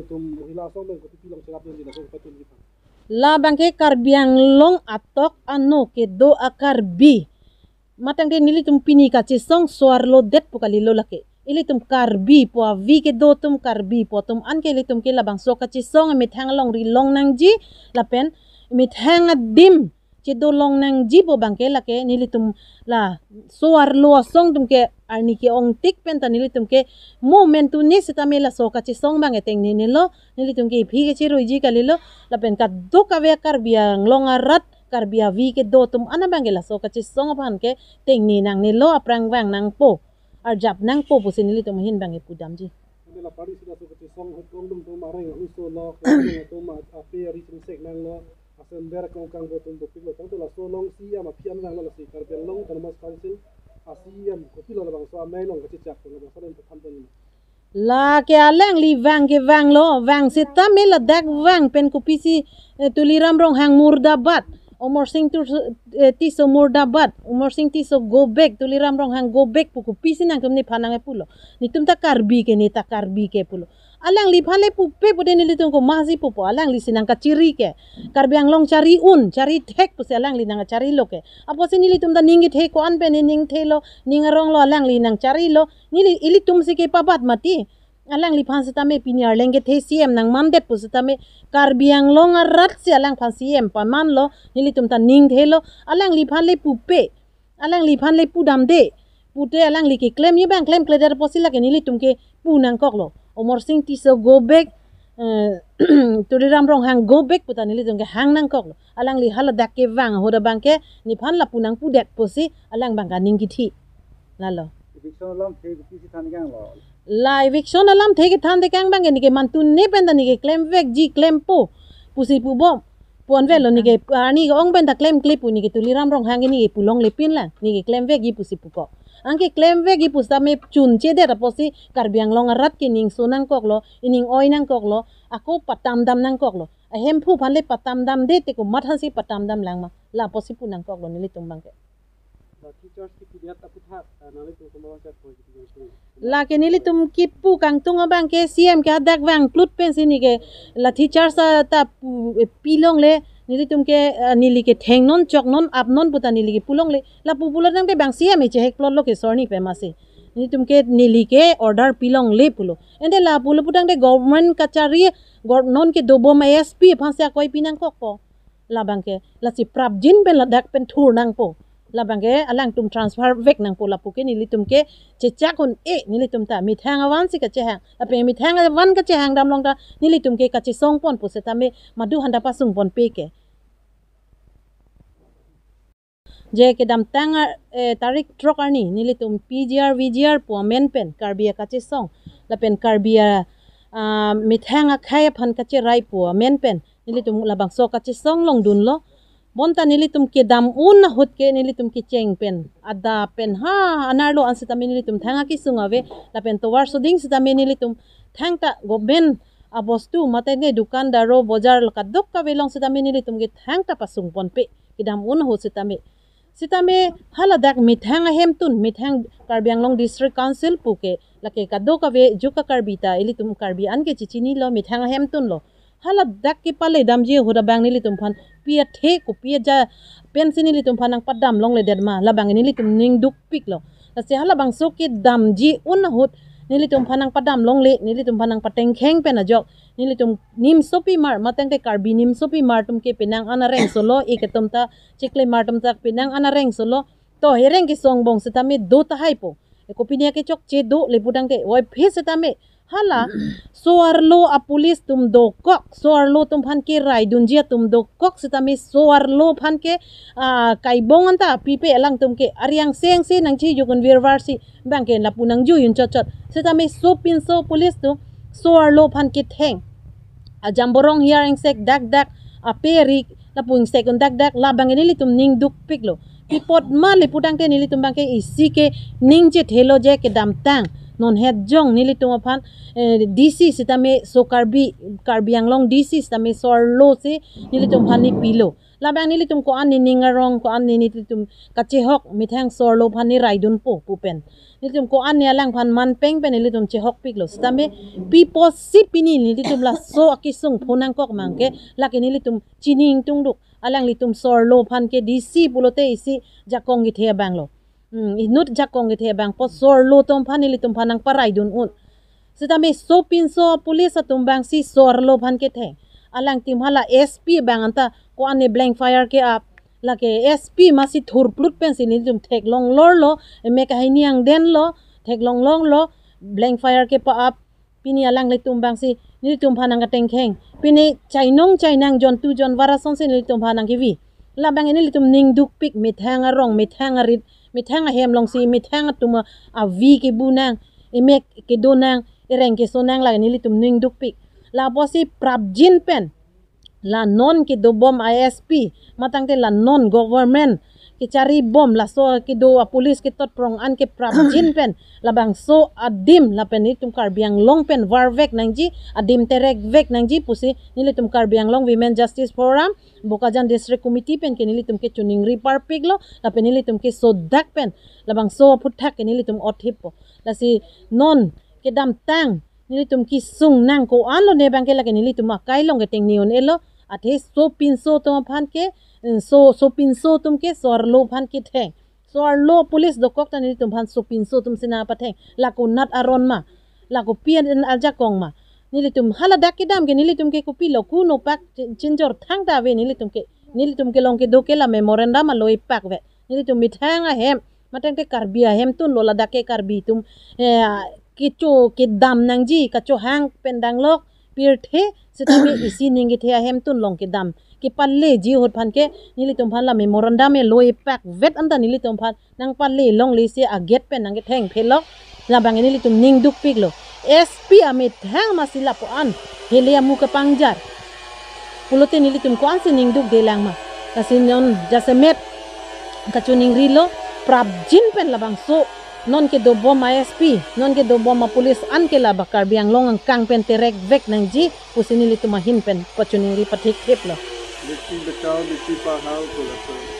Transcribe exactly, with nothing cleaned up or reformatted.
Tum hila asong pen kopi pilong cherap nangji laso patun kita. Labang ke Karbi Anglong atok ano kedo a Karbi. Matangte nelitum pini kachesong so-arlo det pu kalilo lake. Ilitum Karbi pu avi kedo atum, Karbi pu atum an ke ilitum ke labangso kachesong methang alongri long nangji lapen methang adim chedo long nangji pu abang ke lake nelitum laso-arlo asong atum ke arni ke-ongtik pen ta nelitum ke mo mentu ne sitame laso kachesong abang tengne nelo, nelitum ke iphi kecheruiji kalilo, lapen kadokave Karbi Anglong arat, Karbi avi kedo atum an abang ke laso kachesong aphan ke tengne nangnelo, aphrang vang nangpo, arjap nangpo pusi nelitum ahin abang ke pudamji. Ante la party si laso kachesong ahut kongdum atum areng ahuso lo, kongdum atum a-, ape ari sumsek nanglo, asember kongkang bo atum dopiklo, tangte laso along C E M aphi an nanglo, lasi Karbi Anglong Autonomous Council a C E M kopilo labangso amei along kachechak labangso along pathan tani. Lake alangli vang ke vanglo, vang sitame ladak vang pen kopisi, eh, Tuliram Ronghang murdabad, Amarsing Tur-, eh, Tisso murdabad, Amarsing Tisso go back, Tuliram Ronghang go back pu kopisi nangtum nephan nangkepulo. Netum ta Karbi ke, ne ta Karbi ke pulo. Alangliphan le pupe pute nelitum komatsi pupo, alangli si nangkachiri ke. Karbi Anglong chari un, chari thek pusi alangli nangkacharilo ke. Apotsi nelitum ta ning kethe ko-an pen ne ning thelo, ning aronglo, alangli nangcharilo. Neli ilitum si kepabat mati. Alangliphan sitame pini arleng kethe C E M nangmandet pu sitame Karbi Anglong arat si alangphan C E M pamanlo, nelitum ta ning thelo, alangliphan le pupe, alangliphan le pudamde, pute alangli keklemji abang klemkledet apotsi lake nelitum ke pu nangkoklo. Amarsing Tisso go back, eh, Tuliram Ronghang go back pu ta nelitum ke hang nangkoklo. Alangli haladak kevang ahut abang ke nephan lapu nangpudet pusi alang abang ke aning kithi. Lalo. Eviction alamthe kopisi than kanglo? La eviction alamthe kethan tekang abang ke neke mantu ne pen ta neke klemvekji klempo pusi pubom. Puan velo neke arni ke-ong pen ta klemkle pu neke Tuliram Ronghang ke neke pulonglepin lang. Neke klemvekji pusi pukok. Anke klemvekji pu sitame chunchedet apotsi Karbi Anglong arat ke ningso nangkoklo, ining oi nangkoklo, ako patamdam nangkoklo. Ahemphu aphan le patamdamde te komat aphansi patamdam lang ma. La apotsi pu nangkoklo nelitum abang ke. Lathi charge kipi det aputhak, ah, nanglitum komat charge po kipi jangtung. Lake nelitum kipu kangtung abang ke C E M ke hadak vangplut pensi neke lathi charge ta pu, eh, pilongle, nelitum ke, ah, neli ke thengnon choknon apnon pu ta neli ke pulongle. Lapu pulo tangte bang C E M e chehekplotlo ke sorni pe masi. Nelitum ke neli ke order pilongle pulo. Ante la pulo pu tangte government kachari, gov-, non kedobom S P aphansi akoi pi nangkokpo. Labang ke, lasi prapjin pen ladak pen thur nangpo. Labang ke alangtum transfer vek nangpo, lapu ke nelitum ke chechak un-e, nelitum ta methang avansi kachehang. Lapen methang avan kachehang damlong ta nelitum ke kachesong ponpo sitame madu handa pasung ponpe ke. Je kedamtang ar-, eh, tarik throk arni nelitum P G R, V G R pu amen pen Karbi akachesong lapen Karbi a, ah, methang akhei aphan kacherai pu amen pen nelitum labangso kachesong longdunlo. Bonta nelitum kedam un ahut ke nelitum kecheng pen, adap pen, ha, anerlo an sitame nelitum thang akesung ave, lapen tovar soding sitame nelitum thangta government abostu mate ne dukandar, bojar kadokave along sitame nelitum ke thangta pasung ponpe, kedam un ahut sitame. Sitame haladak methang ahemtun, methang Karbi Anglong District Council pu ke, lake kadokave juk a-Karbi ta ilitum Karbi an ke chechinilo, methang ahemtunlo. Haladak kepale damji ahut abang nelitum aphan pi athe kopi aja pensi nelitum aphan nangpadam longledet ma, labang nelitum ning dukpiklo. Lasi halabangso kedamji un ahut nelitum aphan nangpadam longle, nelitum aphan nangpatengkheng pen ajok nelitum nimsopimar, matangte Karbi nimsopimar atum ke penang an areng solo, ik atum ta chiklemar atum ta penang an areng solo. To hereng kesong bong sitame do tahai po. E kopine kechokche do le pu tangte, wai phe sitame hala so-arlo a-police atum dokok, so-arlo atum aphan keraidunji atum dokok sitame so-arlo aphan ke, ah, kaibong anta pipe alangtum ke ariang seng se nangchejok un virvar si abang ke lapu nangjui un chotchot. Sitame sopinso police atum so-arlo aphan ketheng. Ajamborong hiar ingsek dakdak, ape ari lapu ingsek un dakdak, labang ke nelitum ning dukpiklo. Pi apot ma le pu tangte nelitum abang ke isi ke ning chethelo, je kedamtang Non het jong nelitum aphan, eh, D C sitame so Karbi, Karbi Anglong D C sitame so-arlo si nelitum aphan nepilo. Labang nelitum ko-an nening arong, ko-an ne nelitum kachehok methang so-arlo aphan neraidunpo pu pen, nelitum ko-an ne alangphan manpeng pen nelitum chehokpiklo. Sitame pi apotsi pini nelitum laso akesung phonangkok ma ke, lake nelitum chini ingtungduk. Alanglitum so-arlo aphan ke D C pulote isi jakong kethe abanglo. Hmm, inut jakong kethe abang apot so-arlo atum aphan nelitum aphan nangparaidun un. Sitame sopinso police atum abangsi so-arlo aphan ketheng. Alangtum hala S P abang anta ko-an ne blank fire ke-ap. Lake S P masi thurplut pensi nelitum theklong lorlo, emek ahini angdenlo, theklong lorlo, blank fire kepa-ap. Pini alanglitum abangsi nelitum aphan nangkatengkheng. Pini chainong chainang jontu jonvar asonsi nelitum aphan nangkevi. Labang nelitum ningdukpik methang arong, methang arit, methang ahem alongsi, methang atum avi kebu nang, emek kedo nang, ereng keso nang, lake nelitum ningdukpik. Lapusi prapjin pen la non kedobom a S P, matangte la non government kecharibom laso kedo a police ketotprong an ke prapjin pen labangso adim lapen nelitum Karbi Anglong pen varvek nangji, adim terekvek nangji pusi nelitum Karbi Anglong Women Justice Forum, Bokajan District Committee pen ke nelitum kechiningri parpiklo, lapen nelitum kesodak pen labangso aphuthak ke nelitum othippo. Lasi non kedamtang nelitum kesung nang ko-anlo ne abang ke, lake nelitum akai along keteng ne un-elo, athe sopinso atum aphan ke, eh, so, sopinso atum ke so-arlo aphan ketheng. So-arlo police dokok ta nelitum aphan sopinso atum si nangpatheng. Lake nat aron ma, lake pi an ajakong ma. Nelitum haladak kedam ke nelitum ke kopilo, kuno pak chin-, chinjor thangta ave nelitum ke. Nelitum kelong kedo ke la memorandum aloipak ave. Nelitum methang ahem, matangte Karbi ahemtunlo, ladak ke Karbi atum, eh, kecho kedam nangji, kachohang pen danglok pirthe, sitame isi ning kethe ahemtun along kedam kepaleji ahut aphan ke nelitum aphan la memorandum aloipak vet anta nelitum aphan nangpale longle si agate pen nangketheng phelok. Labang nelitum ningdukpiklo. S P amethang masi lapu-an hele amu kepangjar pulote nelitum ko-ansi ningdukdelang ma. Lasi non jasemet kachiningrilo, prapjin pen labangso non kedobom a S P, non kedobom a police an ke la ba Karbi Anglong angkang pen terekvek nangji pusi nelitum ahin pen pachiningri pathikthiplo. Beti bachao, beti padhao, ko laso.